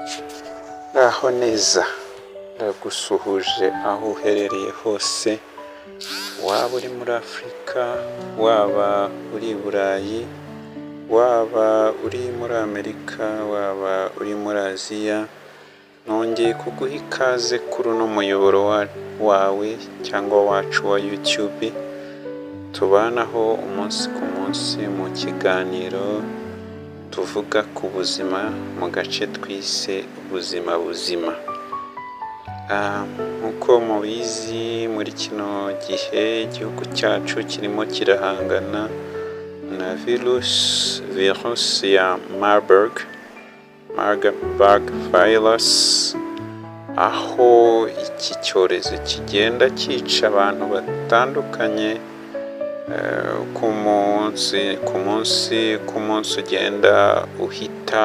Muraho neza, ndagusuhuje aho uherereye hose, waba uri muri Afurika, waba uri i Burayi, waba uri muri Amerika, waba uri muri Aziya, nongeye kuguha ikaze kuri uno muyoboro wawe cyangwa wacu wa YouTube, tubanaho umunsi ku munsi mu kiganiro tuvuga ku buzima mu gace twise Ubuzima Buzima. Nk'uko mubizi, muri kino gihe igihugu cyacu kirimo kirahangana na virusi ya Marburg, Marburg virus, aho iki cyorezo kigenda cyica abantu batandukanye ku munsi ku munsi, ku munsi ugenda uhita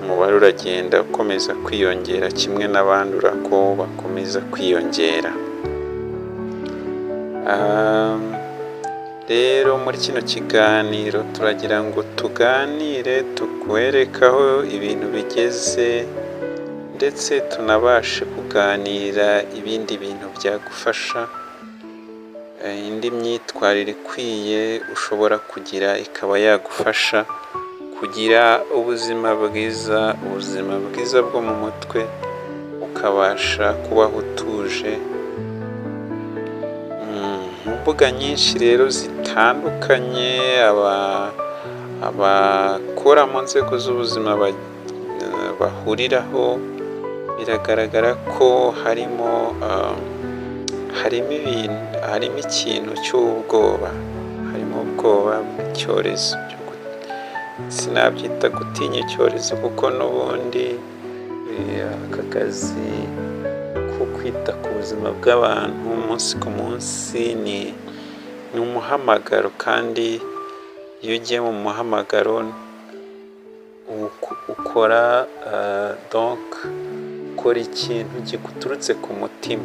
umubare uragenda ukomeza kwiyongera, kimwe n'abandura ko bakomeza kwiyongera. Rero muri kino kiganiro turagira ngo tuganire, tukwereke aho ibintu bigeze, ndetse tunabashe kuganira ibindi bintu byagufasha, indi myitwarire ikwiye ushobora kugira ikaba yagufasha kugira ubuzima bwiza, ubuzima bwiza bwo mu mutwe, ukabasha kubaho utuje. Mu mbuga nyinshi rero zitandukanye, abakora mu nzego z'ubuzima bahuriraho, biragaragara ko harimo ibintu, harimo ikintu cy'ubwoba, harimo ubwoba bw'icyorezo. Sinabyita gutinya icyorezo kuko n'ubundi aka kazi ko kwita ku buzima bw'abantu umunsi ku munsi ni umuhamagaro, kandi iyo ugiye mu muhamagaro ukora, donc ukora ikintu gikuturutse ku mutima,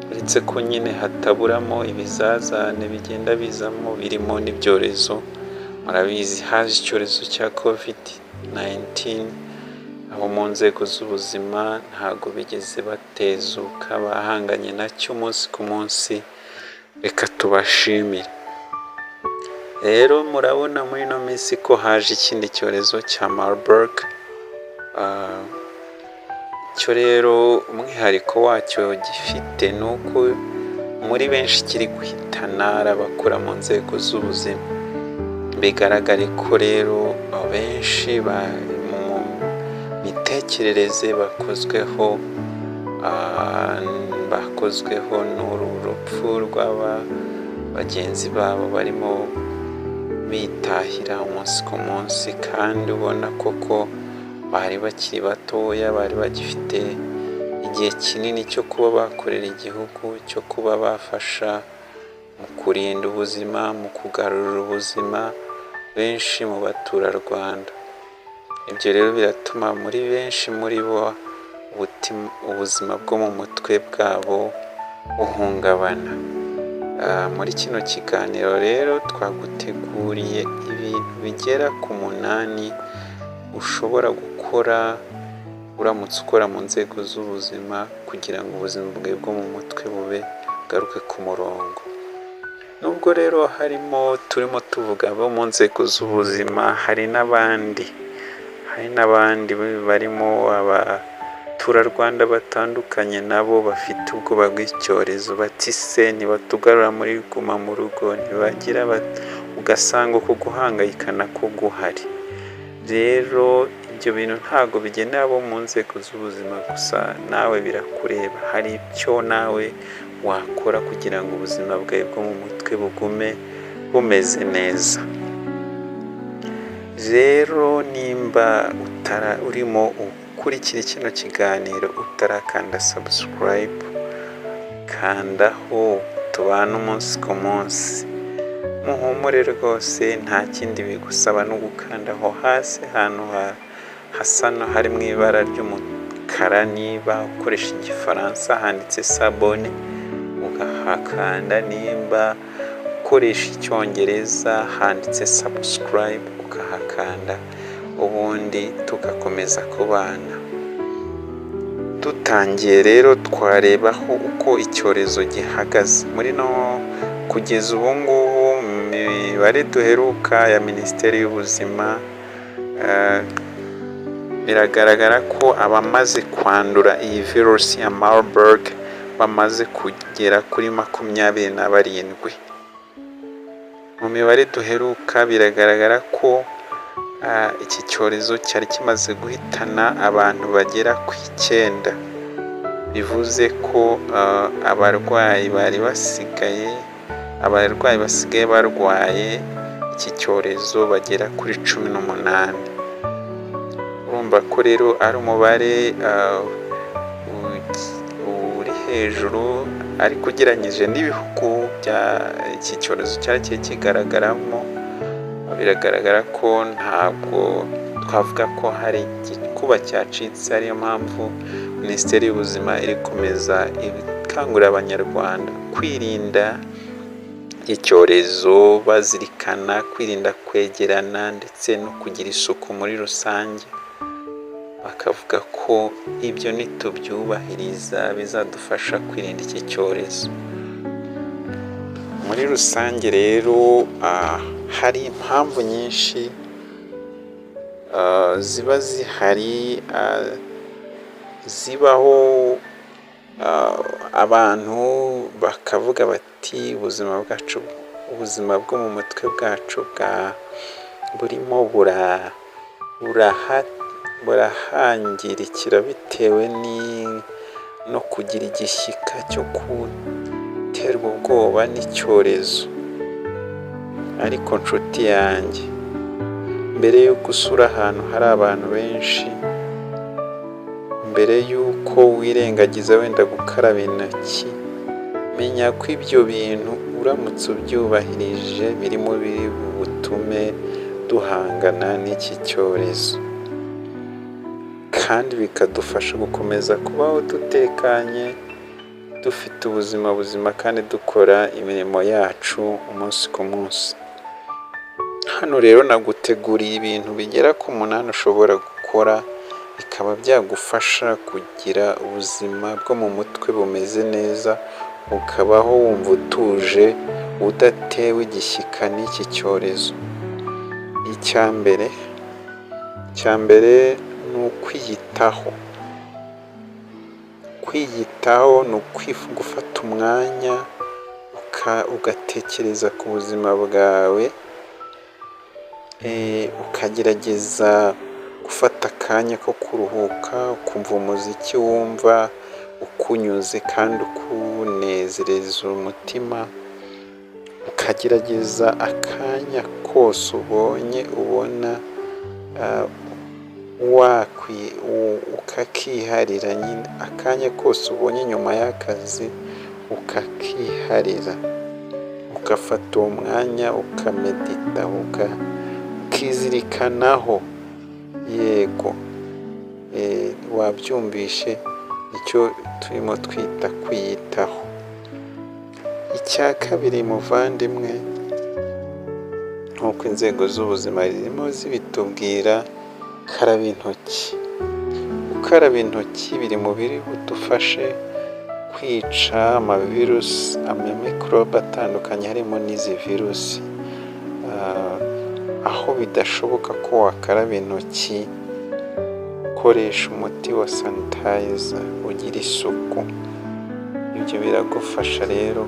uretse ko nyine hataburamo ibizazane bigenda bizamo birimo n'ibyorezo. Murabizi, haje icyorezo cya COVID-19, abo mu nzego z'ubuzima ntabwo bigeze batezuka, bahanganye nacyo umunsi ku munsi, reka tubashimire. Rero murabona muri ino minsi ko haje ikindi cyorezo cya Marburg, cyo rero umwihariko wacyo gifite ni uko muri benshi kiri guhitana ari abakora mu nzego z'ubuzima. Bigaragare ko rero benshi mu mitekerereze bakozweho n'uru rupfu rw'aba bagenzi babo barimo bitahira umunsi ku munsi, kandi ubona koko bari bakiri batoya, bari bagifite igihe kinini cyo kuba bakorera igihugu, cyo kuba bafasha mu kurinda ubuzima, mu kugarura ubuzima benshi mu baturarwanda. Ibyo rero biratuma muri benshi muri bo ubuzima bwo mu mutwe bwabo buhungabana. Muri kino kiganiro rero twaguteguriye ibintu bigera ku 8 ushobora gukora uramutse ukora mu nzego z'ubuzima kugira ngo ubuzima bwawe bwo mu mutwe bube bugaruke ku murongo. Nubwo rero harimo turimo tuvuga abo mu nzego z'ubuzima, hari n'abandi barimo abaturarwanda batandukanye, nabo bafite ubwoba bw'icyorezo, bati: "Se ntibatugarura muri guma mu rugo?" Ntibagira, ugasanga uku guhangayika nako guhari. Rero ibyo bintu ntabwo bigenewe abo mu nzego z'ubuzima gusa, nawe birakureba. Hari icyo nawe wakora kugira ngo ubuzima bwawe bwo mu mutwe bugume bumeze neza. Rero nimba urimo ukurikira kino kiganiro utarakanda subscribe, kandaho tubane umunsi ku munsi. Muhumure rwose, nta kindi bigusaba no gukanda aho hasi ahantu hasa hari mu ibara ry'umukara, niba ukoresha Igifaransa handitse "s'abonner", ukahakanda, nimba ukoresha Icyongereza handitse "subscribe", ukahakanda. ubundi tugakomeza kubana. Dutangiye rero twarebaho uko icyorezo gihagaze muri no kugeza ubu ngubu. Mu mibare duheruka ya Minisiteri y'Ubuzima, biragaragara ko abamaze kwandura iyi virusi ya Marburg bamaze kugera kuri 27. Mu mibare duheruka biragaragara ko iki cyorezo cyari kimaze guhitana abantu bagera ku 9, bivuze ko abarwayi bari basigaye, abarwayi basigaye barwaye iki cyorezo bagera kuri 18. Urumva ko rero ari umubare uri hejuru, ariko ugereranyije n'ibihugu bya iki cyorezo cyagiye kigaragaramo, biragaragara ko ntabwo twavuga ko hari igikuba cyacitse. Ariyo mpamvu Minisiteri y'Ubuzima iri gukomeza ikangurira Abanyarwanda kwirinda icyorezo, bazirikana kwirinda kwegerana ndetse no kugira isuku muri rusange, bakavuga ko ibyo nitubyubahiriza bizadufasha kwirinda iki cyorezo. Muri rusange rero hari impamvu nyinshi ziba zihari, zibaho, abantu bakavuga bati ubuzima bwacu, ubuzima bwo mu mutwe bwacu burimo burahangirikira bitewe no kugira igishyika cyo guterwa ubwoba n'icyorezo. Ariko nshuti yanjye, mbere y'uko usura ahantu hari abantu benshi, mbere y'uko wirengagiza wenda gukaraba intoki, menya ko ibyo bintu uramutse ubyubahirije birimo biri butume duhangana n'iki cyorezo, kandi bikadufasha gukomeza kubaho dutekanye, dufite ubuzima buzima kandi dukora imirimo yacu umunsi ku munsi. Hano rero naguteguriye ibintu bigera ku 8 ushobora gukora bikaba byagufasha kugira ubuzima bwo mu mutwe bumeze neza, ukabaho wumva utuje, udatewe igishyika n'iki cyorezo. Icya mbere ni ukwiyitaho. Kwiyitaho ni gufata umwanya ugatekereza ku buzima bwawe, ukagerageza gufata akanya ko kuruhuka, ukumva umuziki wumva ukunyuze kandi ukunezereza umutima, ukagerageza akanya kose ubonye ubona ukakiharira nyine, akanya kose ubonye nyuma y'akazi ukakiharira, ugafata uwo mwanya ukamedita, ukizirikanaho. Yego, wabyumvishe, icyo turimo twita kwiyitaho. Icya kabiri muvandimwe, nk'uko inzego z'ubuzima zirimo zibitubwira, karaba intoki. Gukaraba intoki biri mu biri budufashe kwica amavirusi, amamikorobe atandukanye harimo n'izi virusi. Aho bidashoboka ko wakaraba intoki, koresha umuti wa sanitizer, ugira isuku. Ibyo biragufasha rero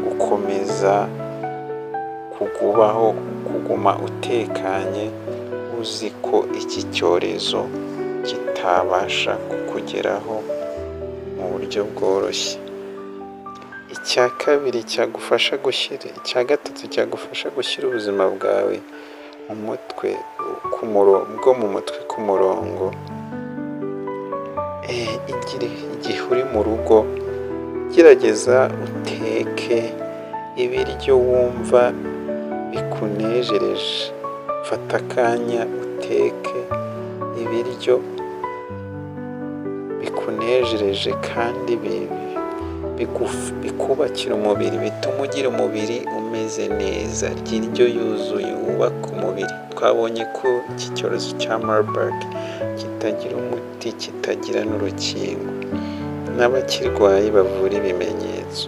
gukomeza kugubaho, kuguma utekanye, uzi ko iki cyorezo kitabasha kukugeraho mu buryo bworoshye. Icya kabiri cyagufasha gushyira, icya gatatu cyagufasha gushyira ubuzima bwawe mu mutwe bwo mu mutwe ku murongo, igihe uri mu rugo gerageza uteke ibiryo wumva bikunejereje. Fata akanya uteke ibiryo bikunejereje kandi bikubakira umubiri, bituma ugira umubiri umeze neza. Rya indyo yuzuye wubaka umubiri. Twabonye ko iki cyorezo cya Marburg kitagira umuti, kitagira n'urukingo, n'abakirwaye bavura ibimenyetso.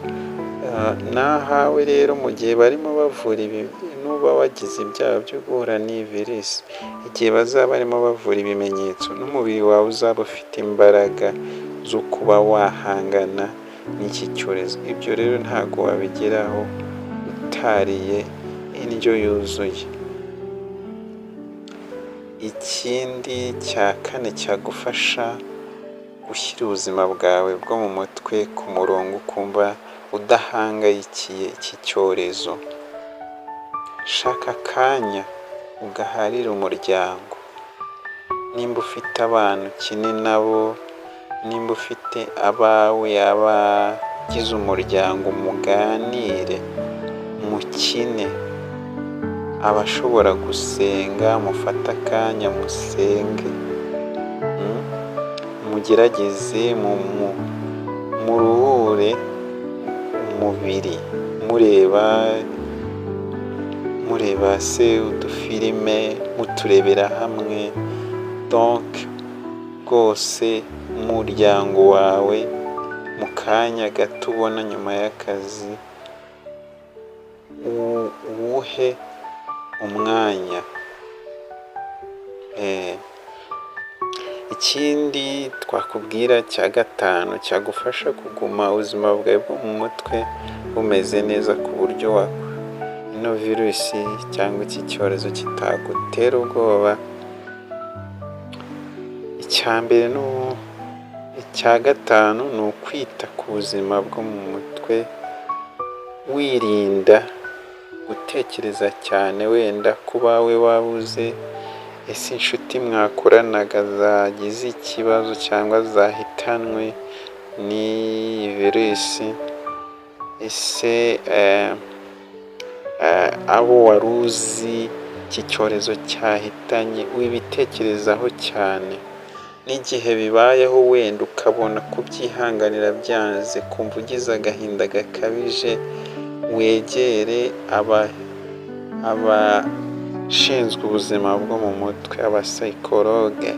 N'ahawe rero mu gihe barimo bavura ibi, nuba wagize ibyago byo guhura n'iyi virusi, igihe bazaba barimo bavura ibimenyetso, n'umubiri wawe uzaba ufite imbaraga zo kuba wahangana n'iki cyorezo. Ibyo rero ntabwo wabigeraho utariye indyo yuzuye. Ikindi cya kane cyagufasha gushyira ubuzima bwawe bwo mu mutwe ku murongo, ukumva udahangayikiye iki cyorezo, shaka akanya ugaharire umuryango. Nimba ufite abana ukine nabo, nimba ufite abawe, abagize umuryango, muganire, mukine. Abashobora gusenga mufate akanya musenge, mugerageze muruhure umubiri mureba se udufilime, muturebera hamwe. Donc rwose umuryango wawe mu kanya gato ubona nyuma y'akazi uwuhe umwanya. Ikindi twakubwira cya gatanu cyagufasha kuguma ubuzima bwawe bwo mu mutwe bumeze neza, ku buryo ino virusi cyangwa iki cyorezo kitagutera ubwoba, icya mbere, icya gatanu ni ukwita ku buzima bwo mu mutwe, wirinda gutekereza cyane wenda ku bawe wabuze. Ese inshuti mwakoranaga zagize ikibazo cyangwa zahitanwe n'iyi virusi? Ese abo wari uzi iki cyorezo cyahitanye? Wibitekerezaho cyane. N'igihe bibayeho wenda ukabona kubyihanganira byanze, kumva ugize agahinda gakabije, wegere abashinzwe ubuzima bwo mu mutwe, abapsychologue,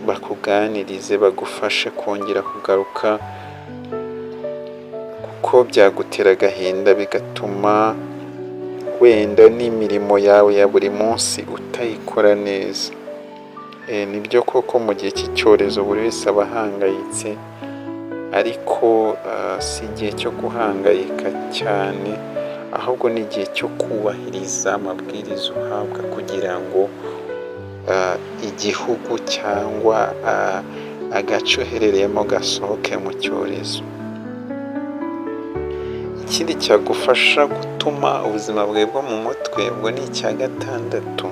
bakuganirize, bagufashe kongera kugaruka, kuko byagutera agahinda bigatuma wenda n'imirimo yawe ya buri munsi utayikora neza. Nibyo koko mu gihe cy'icyorezo buri wese aba ahangayitse, ariko si igihe cyo guhangayika cyane, ahubwo ni igihe cyo kubahiriza amabwiriza uhabwa kugira ngo igihugu cyangwa agace uherereyemo gasohoke mu cyorezo. Ikindi cyagufasha gutuma ubuzima bwawe bwo mu mutwe, ubwo ni icya gatandatu,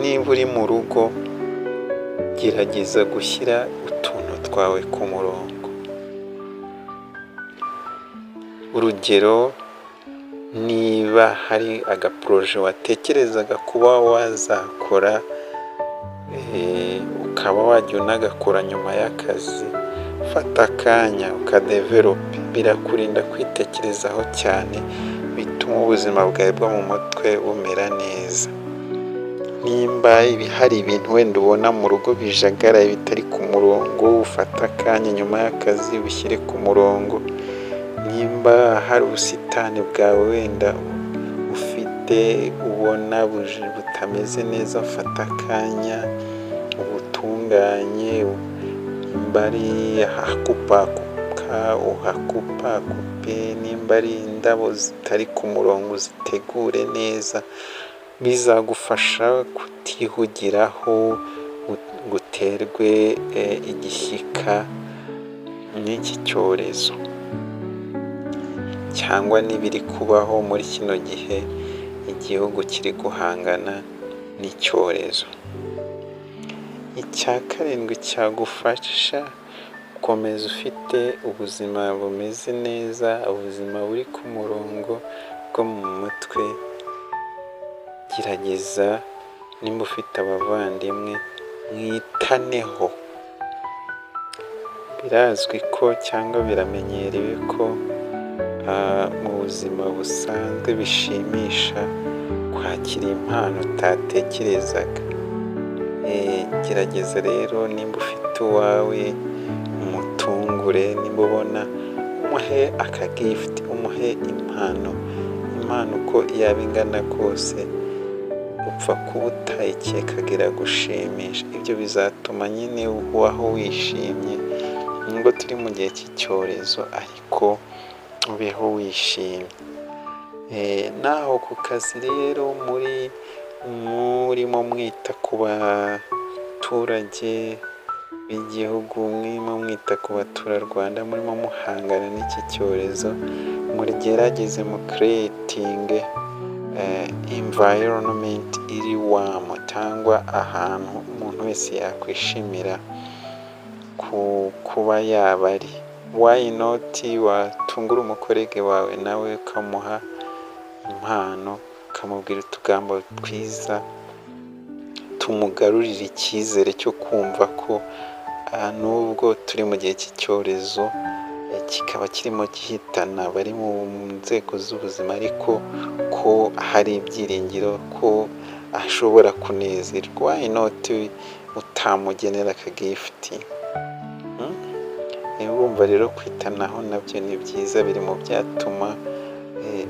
niba uri mu rugo gerageza gushyira utuntu twawe ku murongo. Urugero, niba hari agaprojet watekerezaga kuba wazakora, ukaba wajya unagakora nyuma y'akazi, fata akanya ukadevelope, birakurinda kwitekerezaho cyane, bituma ubuzima bwawe bwo mu mutwe bumera neza. Nimba hari ibintu wenda ubona mu rugo bijagaraye bitari ku murongo, ufate akanya nyuma y'akazi ubishyire ku murongo. Nimba hari ubusitani bwawe wenda ufite ubona butameze neza, fata akanya ubutunganye, nimba ari ahakupakupa uhakupakupe, nimba ari indabo zitari ku murongo uzitegure neza, bizagufasha kutihugiraho ngo uterwe igishyika n'iki cyorezo cyangwa n'ibiri kubaho muri kino gihe igihugu kiri guhangana n'icyorezo. Icya karindwi cyagufasha gukomeza ufite ubuzima bumeze neza, ubuzima buri ku murongo bwo mu mutwe, gerageza nimba ufite abavandimwe mwitaneho. Birazwi ko cyangwa biramenyerewe ko mu buzima busanzwe bishimisha kwakira impano utatekerezaga. Gerageza rero nimba ufite uwawe umutungure, nimba ubona umuhe akagift, umuhe impano. Impano uko yaba ingana kose upfa kuba utayikekaga iragushimisha. Ibyo bizatuma nyine ubaho wishimye nubwo turi mu gihe cy'icyorezo, ariko ubeho wishimye. Naho ku kazi rero murimo mwita ku baturage b'igihugu, murimo mwita ku baturarwanda, murimo muhangana n'iki cyorezo, mugerageze mucreatinge environment iri warm cyangwa ahantu umuntu wese yakwishimira kuba yaba ari. Why not watungura umucolleague wawe nawe ukamuha impano, ukamubwira utugambo twiza tumugarurira icyizere cyo kumva ko nubwo turi mu gihe cy'icyorezo kikaba kirimo gihitana abari mu nzego z'ubuzima, ariko ko hari ibyiringiro ko ashobora kunezerwa. Why not utamugenera akagift? Urumva rero kwitanaho nabyo ni byiza, biri mu byatuma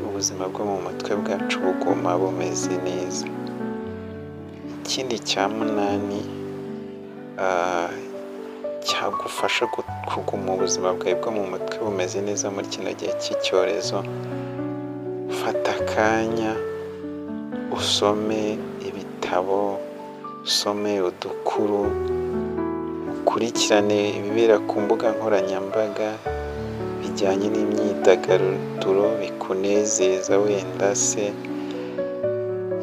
ubuzima bwo mu mutwe bwacu buguma bumeze neza. Ikindi cya munani cyagufasha kuguma ubuzima bwawe bwo mu mutwe bumeze neza muri kino gihe cy'icyorezo, fata akanya usome ibitabo, usome udukuru, ukurikirane ibibera ku mbuga nkoranyambaga bijyanye n'imyidagaduro bikunezeza. Wenda se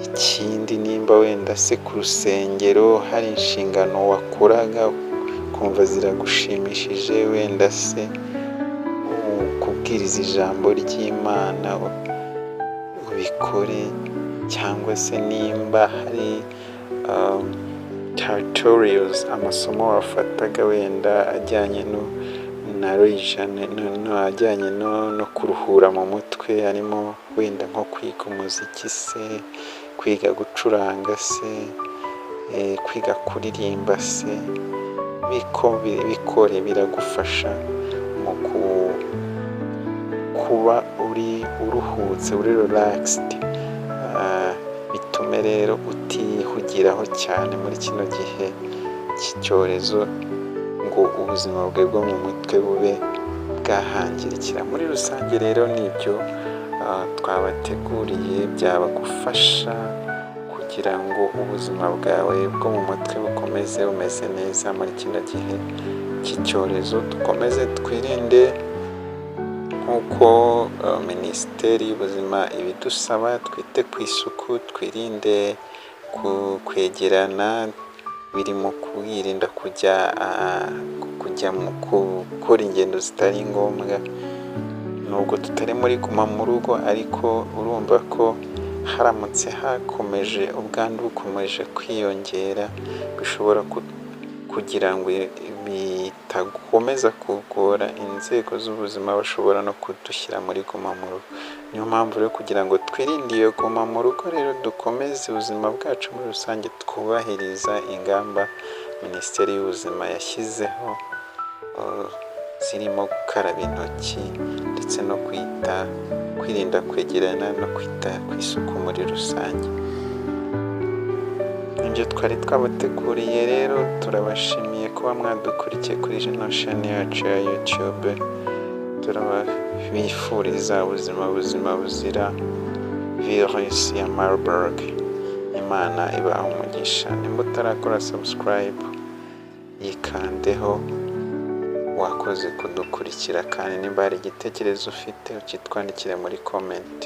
ikindi, nimba wenda se ku rusengero hari inshingano wakoraga ukumva ziragushimishije, wenda se kubwiriza ijambo ry'Imana, ubikore, cyangwa se nimba hari tutorials, amasomo wafataga wenda ajyanye na ajyanye no kuruhura mu mutwe, harimo wenda nko kwiga umuziki se, kwiga gucuranga se, kwiga kuririmba se, bikore, biragufasha mu kuba uri uruhutse, uri relaxed, bitume rero utihugiraho cyane muri kino gihe cy'icyorezo ngo ubuzima bwawe bwo mu mutwe bube bwahangirikira. Muri rusange rero ni ibyo twabateguriye byabagufasha kugira ngo ubuzima bwawe bwo mu mutwe bukomeze bumeze neza muri kino gihe cy'icyorezo. Dukomeze twirinde nk'uko Minisiteri y'Ubuzima ibidusaba, twite ku isuku, twirinde kwegerana, biri mu kwirinda kujya mu gukora ingendo zitari ngombwa. Nubwo tutari muri guma mu rugo, ariko urumva ko haramutse hakomeje ubwandu bukomeje kwiyongera, bishobora kugira ngo bitakomeza kugora inzego z'ubuzima, bashobora no kudushyira muri guma mu rugo. Niyo mpamvu rero kugira ngo twirinde iyo guma mu rugo rero, dukomeze ubuzima bwacu muri rusange twubahiriza ingamba Minisiteri y'Ubuzima yashyizeho, zirimo gukaraba intoki ndetse no kwita, kwirinda kwegerana no kwita ku isuku muri rusange. Ibyo twari twabateguriye rero, turabashimiye kuba mwadukurikiye kuri ino chaîne yacu ya YouTube. Turabifuriza ubuzima buzima buzira virusi ya Marburg. Imana ibaha umugisha. Nimba utarakora subscribe, yikandeho. Wakoze kudukurikira, kandi nimba hari igitekerezo ufite ukitwandikire muri comment.